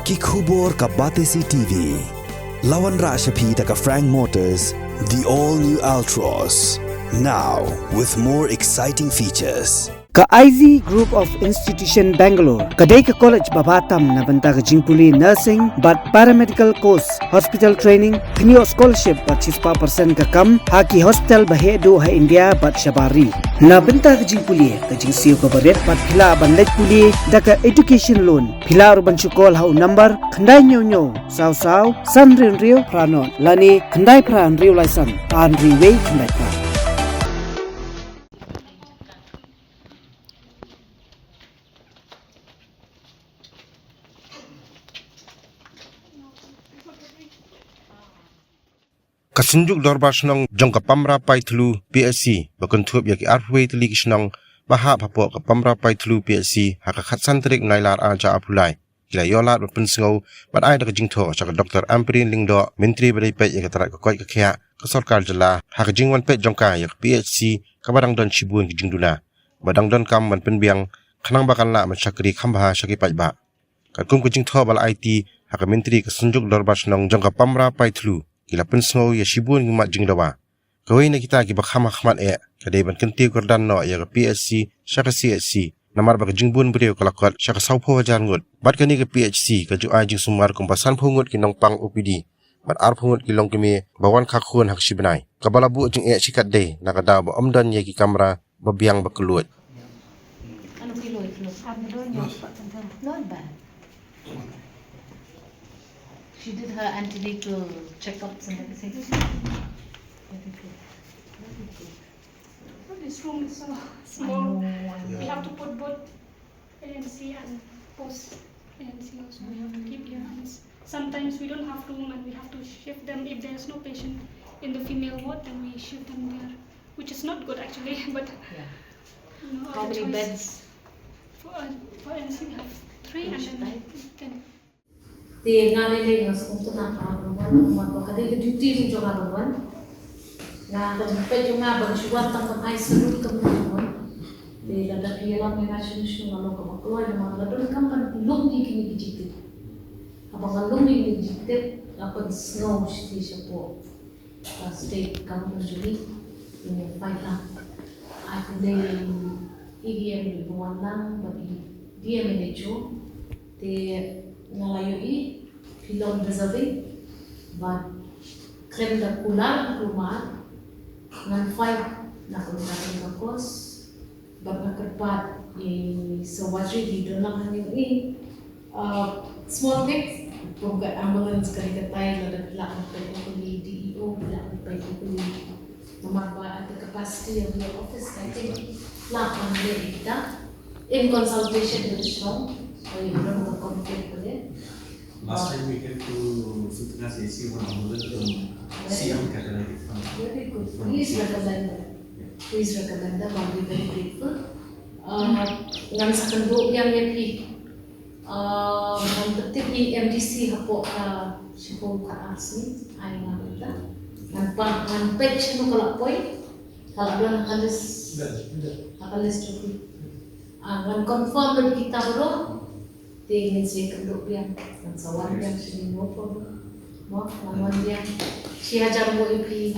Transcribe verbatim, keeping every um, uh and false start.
Ki khubor ka Batesi T V. La wanrah sha phi da ka Frank Motors, the all new Altroz. Now with more exciting features. Ka Ivy Group of Institution Bangalore ka dei ka college ba bha tam na bynta ka jingpule nursing bad paramedical course, hospital training, pynïoh scholarship bad shispah percent ka kam ha ki hospital ba heh duh ha India bad shabar ri. Na bynta ka jingpule, ka jingsiew kaba rit bad phi lah ban leit pule da ka education loan. Phi lah ruh ban shu call ha u number khyndai hynñiew hynñiew saw saw san hynriew hynriew phra nod lane khyndai phra hynriew lai san ar hynriew wei khyndai phra. Ka Synjuk Dorbar Shnong jong ka Pamra Paithlu P H C ba kynthup ïa ki arphew wei tylli ki shnong ba hap hapoh ka Pamra Paithlu P H C ha ka khatsan tarik Nailar arhajar arphew lai ki la ïoh lad ban pynsngew bad ai da ka jingthoh sha ka Doctor Ampareen Lyngdoh, Myntri ba dei peit ïa ka tnat ka koit ka khiah ka sorkar jylla, ha ka jingwan peit jong ka ïa ka P H C kaba dang don shibun ki jingduna ba dang donkam ban pynbiang khnang ba kan lah ban shakri kham bha sha ki paidbah. Katkum ka jingthoh ba la aiti ha ka Myntri, ka Synjuk Dorbar Shnong jong ka Pamra Paithlu ki la pynsngew ïa shibun ki mat jingdawa. Kawei na kita kiba kham ha khmat eh ka dei ban kyntiew kyrdan noh ïa ka P H C sha ka C H C, namar ba ka jingbun briew ka la kot sha ka sawphew hajar ngut. Bad kane ka P H C ka ju ai jingsumar kumba sanphew ngut ki nongpang O P D bad arphew ngut ki longkmie ba wan kha khun ha ka shi bnai, kaba la buh jingeh shikatdei na ka daw ba ym don ïa ki kamra ba biang ba kylluid. Ano kilo, kilo? Not bad. She did her antenatal checkups and everything. Very good. Very good. This room is so small. We have to put both A M C and post A M C also. We have to keep here. And s- sometimes we don't have room and we have to shift them. If there's no patient in the female ward, then we shift them there, which is not good actually. But you know, how many beds? For, uh, for A M C we have three and then ten. Te nga lei lei nga sngewtynnat ba nga la wan, namar ba ka dei ka duty jong nga ban wan. Nga, ka jingpeit jong nga ban shu wan tang ban ai salute kam dei ban wan. Te lada phi ïalam ïa nga shuh shuh nga long kaba kloi namar la donkam ban lum ïa kine ki jingtip. Haba nga lum ïa kine ki jingtip nga pynsngew shisha shapoh, uh, state government jong ngi, ïa u Paitlang. Ai khublei ïa i D M ba wan lang bad i D M N H O. Te nga la ïohi phi long deserving bad khlem da kular kulmar ngan fight na ka bynta ka cause. Bad nga kyrpad ïa i Sawatri ba don lang hangne, uh, small things. Kum ka ambulance, ka dei katai lada phi lah ban peit ïa kane, D E O phi lah ban peit ïa kane. Namar ba at the capacity of your office, I think lah ban leh ïa kita in consultation with the shnong. Ka ïa don ka committee ka dei. Last time we had to sutna C C one ambulance from C M Catholic Fund. Very good. Please recommend that. Please recommend that. I'll be very grateful. Uh, ngan sa kynduh biang ïa phi. Uh, ngan pyntip ïa i M D C hapoh ka shiphew ka ar sngi. Ai nga mynta ngan pang, ngan peit shano ka la poi. Ka la don ha ka list. Ha ka list jong phi. Ah, ngan confirm ïa kita baroh. Te ngin sa ïakynduh biang, ngan sa wan biang shane, no problem. Mo, ngan wan biang. Shi hajar nguh ïa phi.